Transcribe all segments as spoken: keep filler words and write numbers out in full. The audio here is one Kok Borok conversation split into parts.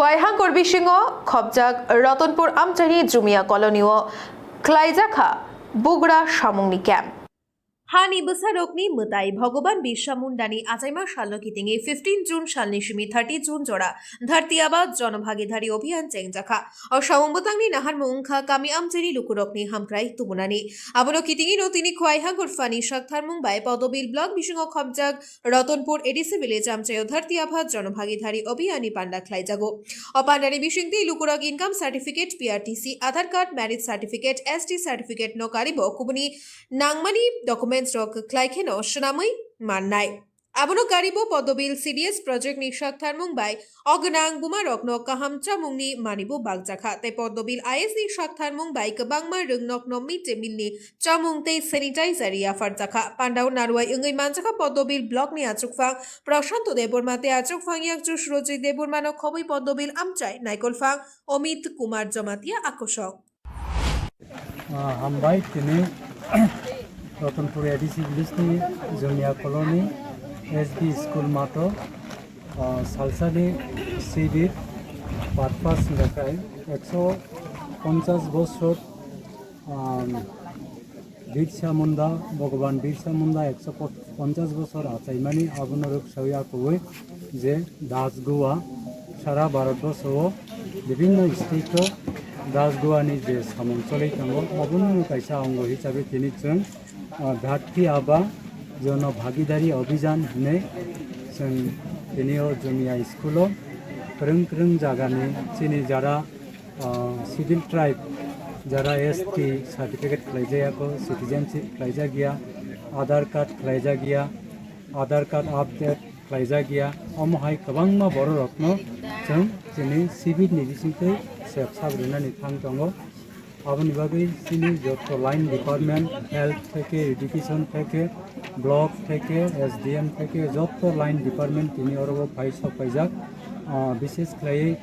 Kaihangkor bisingo khopjak Ratanpur amchaini Jumia colony o khlaijakha bugra samungni camp. Hani bwsarokni mwtai Bhogoban Birsa Mundani achaima salno kitingwi fifteen June salni simi thirty June jora Dharti Aaba Jan Bhagidari Abhiyan chengjakha. O samung bwtangni naharmung wngkha kami amchaini lukurokni hamkrai tubunani. Abono kitingwino tini Khwaihangkor phani saktharmung bai Podobil block bisingo khopjak Ratanpur A D C village amchaio Dharti Aaba Jan Bhagidari Abhiyan ni panda khlaijago. O pandani bisingtwi lukurok income certificate, P R T C, Aadhaar card, marriage certificate, S T certificate no karibo kubuni nangmani documents rok khlai kheno swnamwi mannai. Abono karibo Podobil C D S project ni saktharmung bai o gwnang bumarokno kaham chamungni manibo bakjakha, tei Podobil I S ni saktharmung bai kwbangma rwngnokno mid day meal ni chamung tei sanitizer yapharjakha. Pandao narwai wngwi manjakha Podobil block ni achukphang Prashanto Debbarma tei achukphang yakchu Surojit Debbarma no khobwi Podobil amchai naikolphang Amit Kumar Jamatia akosong. Ah, hambai tini Ratanpur A D C village ni Jumia colony S B school mato, ah, salsani sibir purpose hingkha khe ekso ponchas bosor, ah, Birsa Munda, Bhogoban Birsa Munda ekso ponchas bosor achaimani abono rwksawi akugwi je Das Goa sara Bharat borso o bibhinno state o Das Goa ni je samung choli tongo, obono kaisa ongo hisabe tini chwng, ah, Dharti Aaba Jan Bhagidari Abhiyan hinwi chwng tini o Jumia school o kwrwng kwrwng jagani chini jara ah, schedule tribe jara S T certificate khlaijak ya, citizenship khlaijak ya, Aadhaar card khlaijak ya, Aadhaar card update khlaijak ya, omo hai kwbangma bororokno chwng chini sibir ni bisingtwi sep sak rwnani thang tongo. Aboni bagwi chini joto line department, health theke, education theke, block theke, S D M theke, joto line department tini oro o phai sok paijak. Ah, bishes khlaiwi,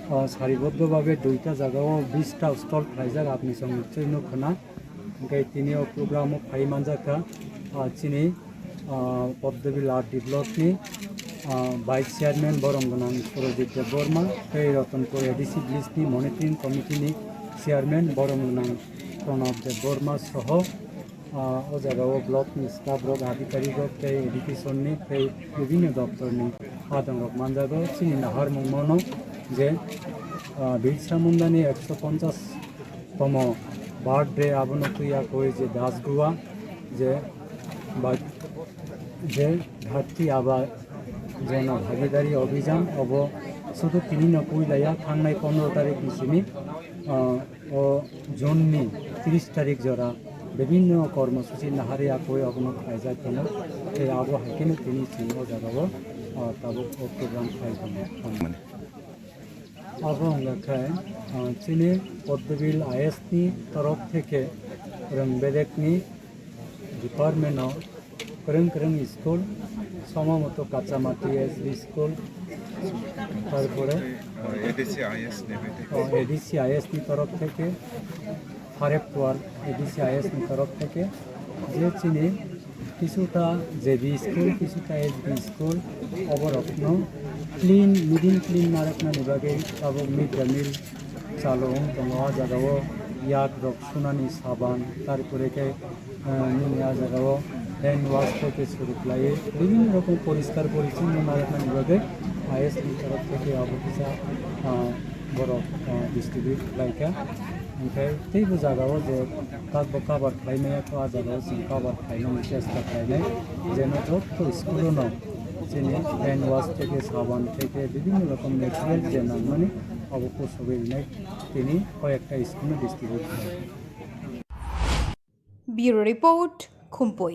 ah, sariboddo babe duita jaga o bish ta stall khlaijak, apni song nichoi nuk khna. Hingke tini o program o phai manjak kha, ah, chini, ah, Poddobil R D block ni, ah, vice chairman borom gwnang Surojit Debbarma, tei Ratanpur A D C village ni monitoring committee ni chairman borom gwnang Pranab Debbarma soho, ah, o jaga o block ni staff rok, adhikarik rok tei education ni tei bibhinno doptor ni adong rok manjago. Chini naharmung mano je, ah, Birsa Munda ni ekso ponchas tomo birthday abono twi akoi je Das Goa je ba je Dharti Aaba Jan Bhagidari Abhiyan obo sudu tini no puilaya thangnai pondro tarik ni simi, ah, o June ni tris tarik jora bibhinno kormosuchi nahari akoi abono khlaijak hino, tei abo hai kheno tini chini o jaga o, ah, tabuk o program khlai tongo. Abo wngkha khe, ah, chini Poddobil I S ni torof theke rwng bedekni department o kwrwng kwrwng school, Somamoto Kachamati S B school, tarpore, A D C I S ni bedek. Oh, A D C I S ni torof theke Harep Kuar A D C I S ni torof theke je chini kisuta J B school, kisuta S B school, oborokno clean, mid day clean narwknani bagwi tabuk mid day meal chalo wng tongo. Ah jagao yak rok sunani saban, tarpore khe, ah, nini ah jagao hand wash theke suru khlaiwi bibhinno rokom poriskar porichonno narwknani bagwi I S ni torof theke abo kisa, ah, borok, ah, distribute khlaikha. Hingkhe teibo jagao je kakbo cover khlai maya kho, ah jagao chwng cover khlainani chesta khlainai, jeno jotto school-o no chini hand wash theke, saban theke, bibhinno rokom material je nangmani abo kusugwi rinai tini koyekta school-no distribute khlai. Bureau Report, Khumpui.